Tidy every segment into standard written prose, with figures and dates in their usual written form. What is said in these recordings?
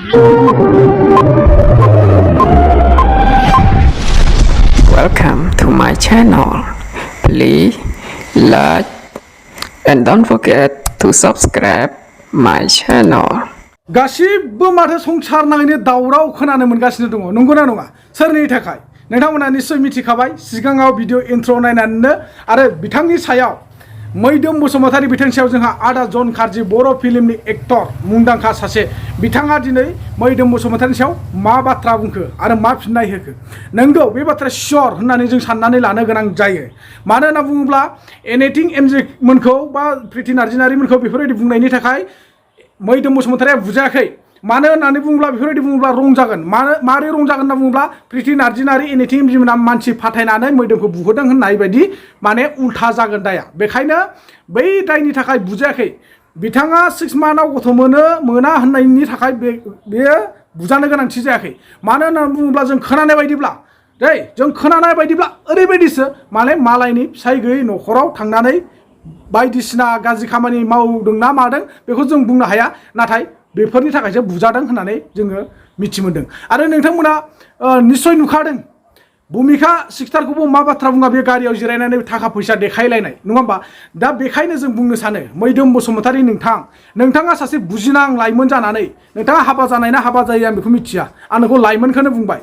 Welcome to my channel. Please like and don't forget to subscribe my channel. गासिबो माथो संसार नाङैनो दावराव खोनानो मोनगासिनो दङ नंगौना नङा सोरनि थाखाय नोंथांमोना निश्चय मिथिखाबाय सिगाङाव भिडिअ इन्ट्र नायनानैनो आरो बिथांनि सायाव मैदोम बसुमतारी बिथांनि सायाव जोंहा आदा जन खारजि बर' फिल्मनि एक्टर मुंदांखा सासे बिथाङा दिनै मैदोम बसुमतारीनि सायाव मा बाथ्रा बुंखो आरो मा फिननाय होखो नंगौ बे बाथ्राया सियर होननानै जों साननानै लानो गोनां जायो मानो होनना बुङोब्ला एनिथिं एमजे मोनखौ बा प्रिति नार्जिनारि मोनखौ बेफोरबायदि बुंनायनि थाखाय मैदोम बसुमतारीया बुजायाखै मानो होननानै बुङोब्ला बेफोरबायदि बुङोब्ला रं जागोन मारै रं जागोन होनना बुङोब्ला प्रिति नार्जिनारि एनिथिं एमजे मोना मानसि फाथायनानै मैदोमखौ बुहोदों होननाय बायदि माने उल्था जागोन दाया बेखायनो बै दायनि थाखाय बुजायाखै बिथाङा 6 मान्थआव गथ' मोना होननायनि थाखाय बेयो बुजानो गोनांथि जायाखै मानो होननानै बुङोब्ला जों खोनानाय बायदिब्ला ओरैबायदिसो माने मालायनि फिसाय गैयै न'खराव थांनानै बायदिसिना गाज्रि खामानि मावदों ना मादों बेखौ जों बुंनो हाया नाथाय बेफोरनि थाखायसो बुजादों होननानै जोङो मिथि मोनदों आरो नोंथांमोना निश्चय नुखादों भूमिका सिस्टारखौबो मा बाथ्रा बुङा बे गारियाव जिरायनानै थाखा फैसा देखायलायनाय नङा होमबा दा बेखायनो जों बुंनो सानो मैदोम बसुमतारी नोंथाङा सासे बुजिनां लाइमोन जानानै नोंथाङा हाबा जानाय ना हाबा जायै आं बेखौ मिथिया आं नोंखौ लाइमोनखौनो बुंबाय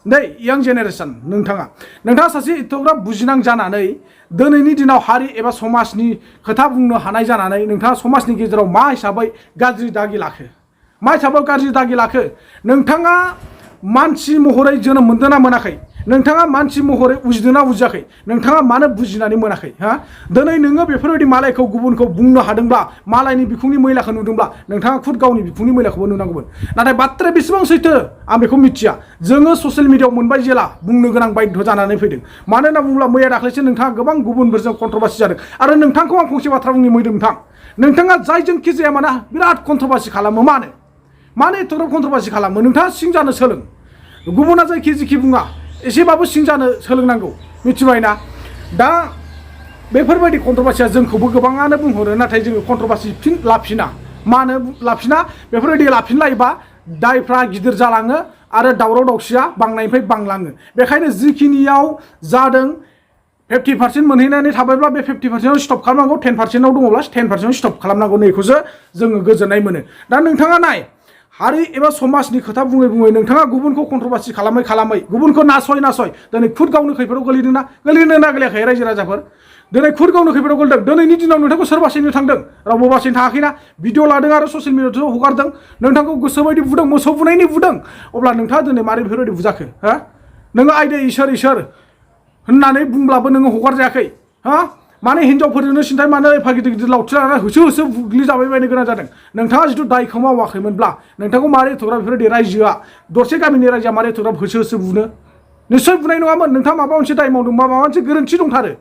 नै यां जेनेरेसन नोंथाङा सासे एथ'ग्राब बुजिनां जानानै दिनैनि दिनाव हारि एबा समाजनि खोथा बुंनो हानाय जानानै नोंथाङा समाजनि गेजेराव मा हिसाबै गाज्रि दागि लाखो नोंथाङा मानसि महरै जोनोम मोनदों ना मोनाखै नोंथाङा मानसि महरै उजिदों ना उजियाखै नोंथाङा मानो बुजिनानै मोनाखै दिनै नोङो बेफोरबायदि मालायखौ गुबुनखौ बुंनो हादोंब्ला मालायनि बिखुंनि मैलाखौ नुदोंब्ला नोंथाङा खुद गावनि बिखुंनि मैलाखौबो नुनांगौमोन नाथाय बाथ्राया बेसेबां सैथो आं बेखौ मिथिया जोङो ससियेल मिडियायाव मोनबाय जेला बुंनो गोनां बाध्य जानानै फैदों मानो होनना बुङोब्ला मैया दाख्लैसो नोंथाङा गोबां गुबुनफोरजों कन्ट्रभार्सि जादों आरो नोंथांखौ आं फंसे बाथ्रा बुंनो मैदोम नोंथाङा जायजोंखि जाया मानो बिराद कन्ट्रभार्सि खालामो मानो एथ'ग्राब कन्ट्रभार्सि खालामो नोंथाङा सिं जानो सोलों गुबुना जायखि जिखि बुङा एसेबाबो सिं जानो सोलोंनांगौ मिथिबायना दा बेफोरबायदि कन्ट्रभार्सिया जोंखौबो गोबाङानो बुंहरो नाथाय जोङो कन्ट्रभार्सि फिन लाफिना मानो लाफिना बेफोरबायदि लाफिनलायोबा दायफ्रा गिदिर जालाङो आरो दावराव दावसिया बांनायनिफ्राय बांलाङो बेखायनो जिखिनियाव जादों 50% मोनहैनानै थाबायब्ला बे 50%आव स्टप खालामनांगौ 10%आव दङब्ला 10%आव स्टप खालामनांगौ नैखौसो जोङो गोजोननाय मोनो दा नोंथाङा नाय हारि एबा समाजनि खोथा बुङै नोंथाङा गुबुनखौ कन्ट्रभार्सि खालामै गुबुनखौ नासय दिनै खुद गावनो खैफोदाव गोलैदोंना गोलैयाखै रायजो राजाफोर दिनै खुद गावनो खैफोदाव गोलैदों दिनैनि दिनाव नोंथांखौ सोर बासायनो थांदों रावबो बासायनो थाङाखैना भिडिअ लादों आरो ससियेल मिडियायाव हगारदों नोंथांखौ गोसोबायदि बुदों मोसौ बुनायनि बुदों अब्ला नोंथाङा दिनै मारै बेफोरबायदि बुजाखो नोङो आयदे इसोर होननानै बुंब्लाबो नोङो हगारजायाखै माने हिनजावफोरजोंनो सिन्थाय मानो एफा गिदिर लावथि लानानै होसो बुग्लिजाबाय बायनो गोनां जादों नोंथाङा जिथु दायखौ मावाखैमोनब्ला नोंथांखौ मारै एथ'ग्राब बेफोरबायदि रायजोआ दरसे गामिनि रायजोआ मारै एथ'ग्राब होसो बुनो निश्चय बुनाय नङामोन नोंथाङा माबा मोनसे दाय मावदों माबा मोनसे गोरोन्थि दंथारो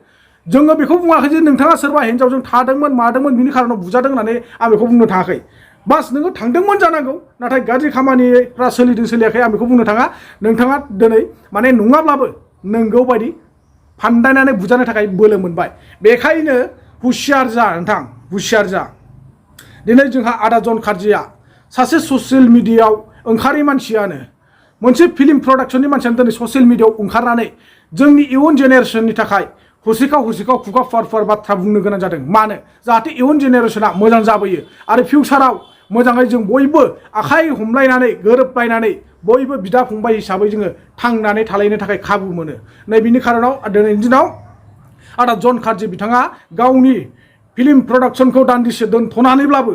जोङो बेखौ बुङाखै जे नोंथाङा सोरबा हिनजावजों थादोंमोन मादोंमोन बिनि खारनाव बुजादों होननानै आं बेखौ बुंनो थाङाखै बास नोङो थांदोंमोन जानांगौ नाथाय गाज्रि खामानिफ्रा सोलिदों सोलियाखै आं बेखौ बुंनो थाङा नोंथाङा दिनै माने नङाब्लाबो नंगौ बायदि फान्दायनानै बुजानो थाखाय बोलो मोनबाय बेखायनो हुसियार जा दिनै जोंहा आदा जन खारजिया सासे ससियेल मिडियायाव ओंखारै मानसियानो मोनसे फिल्म प्रडाक्शननि मानसियानो दिनै ससियेल मिडियायाव ओंखारनानै जोंनि इयुन जेनेरेसननि थाखाय हुसिखाव खुगा फुवार बाथ्रा बुंनो गोनां जादों मानो जाहाथे इयुन जेनेरेसना मोजां जाबोयो आरो फिउचाराव मोजाङै जों बयबो आखाइ हमलायनानै गोरोबलायनानै बयबो बिदा फंबाय हिसाबै जोङो थांनानै थालायनो थाखाय खाबु मोनो नै बिनि खारनाव दिनैनि दिनाव आदा जन खारजि बिथाङा गावनि फिल्म प्रडाक्शनखौ दान्दिसे दोनथ'नानैब्लाबो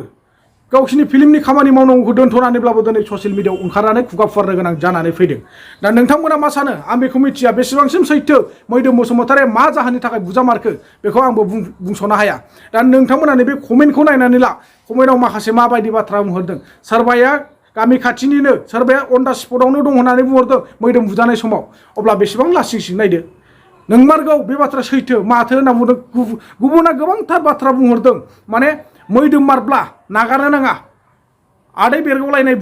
गावसिनि फिल्मनि खामानि मावनांगौखौ दोनथ'नानैब्लाबो दिनै ससियेल मिडियायाव ओंखारनानै खुगा फुवारनो गोनां जानानै फैदों दा नोंथांमोना मा सानो आं बेखौ मिथिया बेसेबांसिम सैथो मैदोम बसुमतारीया मा जाहोननि थाखाय बुजामारखो बेखौ आंबो बुंस'नो हाया दा नोंथांमोना नैबे कमेन्टखौ नायनानै ला कमेन्टआव माखासे माबायदि बाथ्रा बुंहरदों सोरबाया गामि खाथिनिनो सोरबाया अन दा स्पटआवनो दं होननानै बुंहरदों मैदोम बुजानाय समाव अब्ला बेसेबां लासिं नायदो नोंमारगौ बे बाथ्रा सैथो माथो होनना बुंदों गुबुना गोबांथार बाथ्रा बुंहरदों माने मैदोम मारब्ला नागारनो नाङा आदै बेरगौलायनाय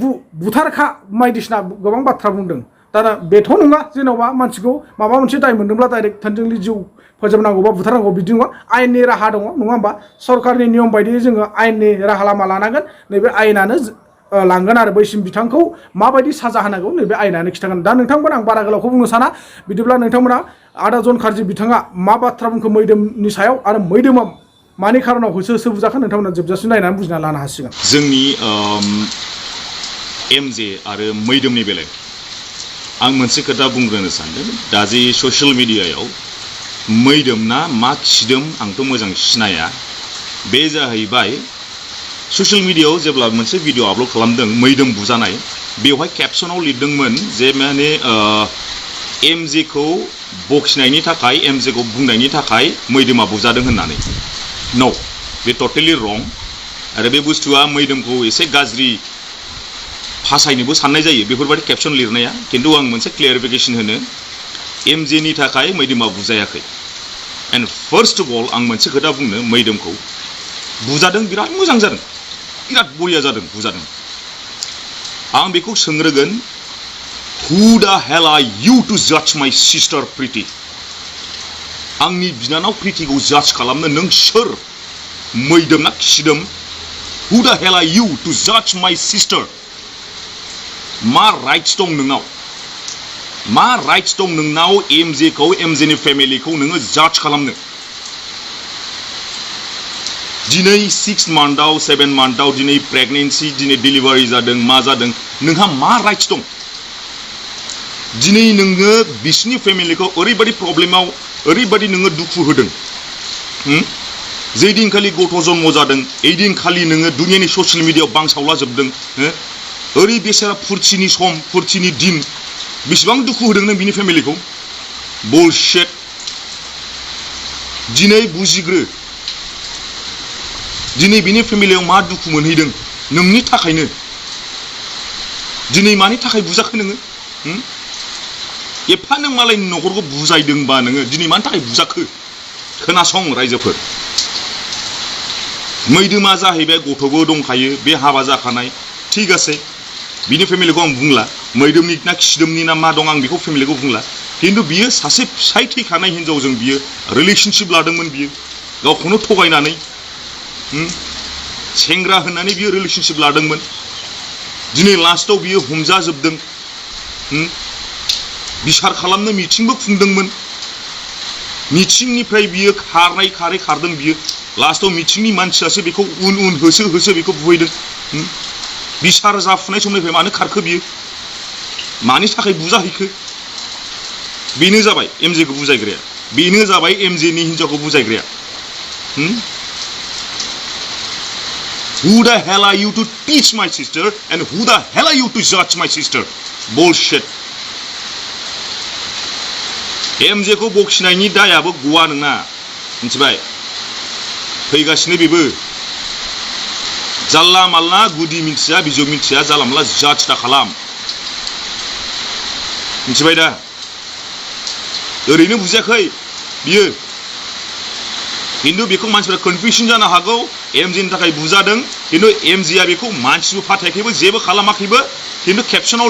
बुथारखा बायदिसिना गोबां बाथ्रा बुंदों दा बेथ' नङा जेन'बा मानसिखौ माबा मोनसे दाय मोनदोंब्ला डाइरेक्ट थोंजोंलि जिउ फोजोबनांगौबा बुथारनांगौ बिदि नङा आयेननि राहा दङ नङा होमबा सरकारनि नियम बायदियै जोङो आयेननि राहा लामा लानांगोन नैबे आयेनानो लांगोन आरो बैसिम बिथांखौ माबायदि साजा होनांगौ नैबे आयेनानो खिथागोन दा नोंथांमोन आं बारा गोलावखौ बुंनो साना बिदिब्ला नोंथांमोना आदा जन खारजि बिथाङा मा बाथ्रा बुंखो मैदोमनि सायाव आरो मैदोमा मानि खारनाव होसो होसो बुजाखो नोंथांमोना जोबजासिम नायनानै बुजिना लानो हासिगोन जोंनि एमजे आरो मैदोमनि बेलायाव आं मोनसे खोथा बुंग्रोनो सानदों दा जे ससियेल मिडियायाव मैदोम ना मा खिदोम आंथ' मोजां सिनाया बे जाहैबाय ससियेल मिडियायाव जेब्ला मोनसे भिडिअ आपल'ड खालामदों मैदोम बुजानाय बेवहाय केपसनाव लिरदोंमोन जे माने एमजे खौ बखिनायनि थाखाय एमजे खौ बुंनायनि थाखाय मैदोमा बुजादों होननानै न' बे टटेलि रं आरो बे बुस्थुआ मैदोमखौ एसे गाज्रि फासायनोबो साननाय जायो बेफोरबायदि केपसन लिरनाया खिन्थु आं मोनसे क्लियारिफिकेसन होनो एमजे नि थाखाय मैदोमा बुजायाखै एन्ड फार्स्ट अफ अल आं मोनसे खोथा बुंनो मैदोमखौ बुजादों बिराद मोजां जादों बिराद बरिया जादों बुजादों आं बेखौ सोंग्रोगोन हु दा हेल आर इउ टु जाज माय सिस्टार प्रिति आंनि बिनानाव प्रितिखौ जाज खालामनो नों सोर मैदोम ना खिदोम हु दा हेल आर इउ टु जाज माय सिस्टार मा राइट्स दं नोंनाव मा राइट्स दं नोंनाव एमजे खौ एमजे नि फेमिलिखौ नोङो जाज खालामनो दिनै 6 मान्थआव 7 मान्थआव दिनै प्रेगनेन्सि दिनै डिलिभारि जादों मा जादों नोंहा मा राइट्स दं दिनै नोङो बिसिनि फेमिलिखौ ओरैबायदि प्रब्लेमाव ओरैबायदि नोङो दुखु होदों जे दिनखालि गथ' जन्म जादों ओइ दिनखालि नोङो दुनियानि ससियेल मिडियायाव बांसावला जोबदों ओरै बेसेरा फुरथिनि सम फुरथिनि दिन बेसेबां दुखु होदों नों बिनि फेमिलिखौ बुलशिट दिनै बुजिग्रो दिनै बिनि फेमिलियाव मा दुखु मोनहैदों नोंनि थाखायनो दिनै मानि थाखाय बुजाखो नोङो एफा नों मालायनि न'खरखौ बुजायदोंबा नोङो दिनै मानि थाखाय बुजाखो खोनासं रायजोफोर मैदोमा जाहैबाय गथ'बो दंखायो बे हाबा जाखानाय ठीक आसे बिनि फेमिलिखौ आं बुंला मैदोमनि ना खिदोमनि ना मा दं आं बेखौ फेमिलिखौ बुंला खिन्थु बियो सासे फिसाय थैखानाय हिनजावजों बियो रिलेशनशिप लादोंमोन बियो गावखौनो थगायनानै सेंग्रा होननानै बियो रिलेशनशिप लादोंमोन दिनै लास्टआव बियो हमजाजोबदों बिसार खालामनो मिटिंबो खुंदोंमोन मिटिंनिफ्राय बियो खारदों बियो लास्टआव मिटिंनि मानसियासो बेखौ उन होसो होसो बेखौ बुहैदों बिसार जाफुनाय समनिफ्राय मानो खारखो बियो मानि थाखाय बुजाहैखो बेनो जाबाय एमजे खौ बुजायग्राया बेनो जाबाय एमजे नि हिनजावखौ बुजायग्राया Who the hell are you to teach my sister and who the hell are you to judge my sister? Bullshit. MJ खौ बखिनायनि दायाबो गवा नोंना मिथिबाय फैगासिनो बेबो जाल्ला माल्ला गुदि मिथिया बिजौ मिथिया जाला माल्ला जाज दा खालाम मिथिबाय दा ओरैनो बुजायाखै बियो खिन्थु बेखौ मानसिफ्रा कनफिउजन जानो हागौ एमजे नि थाखाय बुजादों खिन्थु एमजे आ बेखौ मानसिबो फाथायाखैबो जेबो खालामाखैबो खिन्थु केपसनाव